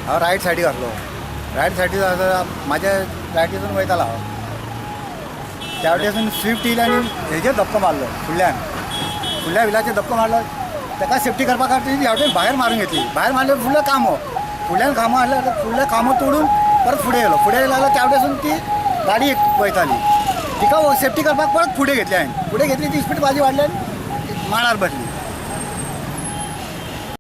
हांव रायट सायडीक आसलो. रायट सायडीक आसलो, म्हाज्या रायटीसून वयतालो हांव. त्या वटेसून स्विफ्ट येयली आनी हेजेर धपको मारलो फुडल्यान. फुडल्या विलाचेर धपको मारलो. ताका सेफ्टी करपा खातीर ह्या वटेन भायर मारून घेतली. भायर मारले, फुडलो खांबो, फुडल्यान खांबो आसलो. फुडल्या खांबो तोडून परत फुडें येयलो. फुडें येयलो जाल्यार त्या वटेसून ती गाडी एक वयताली. तिका सेफ्टी करपाक परत फुडें घेतली हांवें. फुडें घेतली, ती स्पीड म्हाजी वाडली आनी माडार बसली.